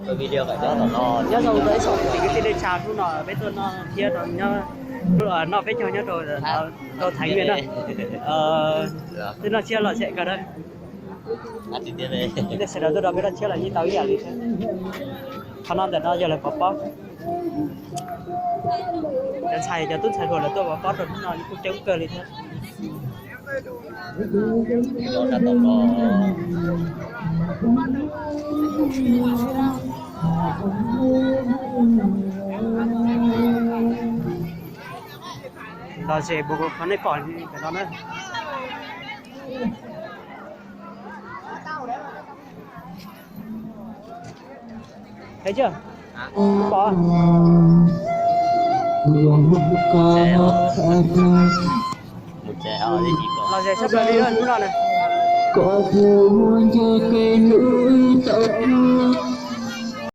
Nyob zoo rau ib tsoom kwv tij neej tsa, hnub no peb tuaj noj thiab rau nyob, noj peb caug nyob rau, rau Thái Nguyên na. Twb noj tshiab los xyem kawg na. Sawv daws tuaj rau peb noj tshiab los yeej tau ib yam li thiab. Qhov no ntawm no yog lawv pov pob. Cov ntxhais, cov tub ntxhais hluas lawv tuaj pov pob rau hnub no kuj coob kawg li thiab. Los ze mus qhov nej pom ntawm no na. Thấy chưa? Pom. Los ze sab plaws li hnub no na.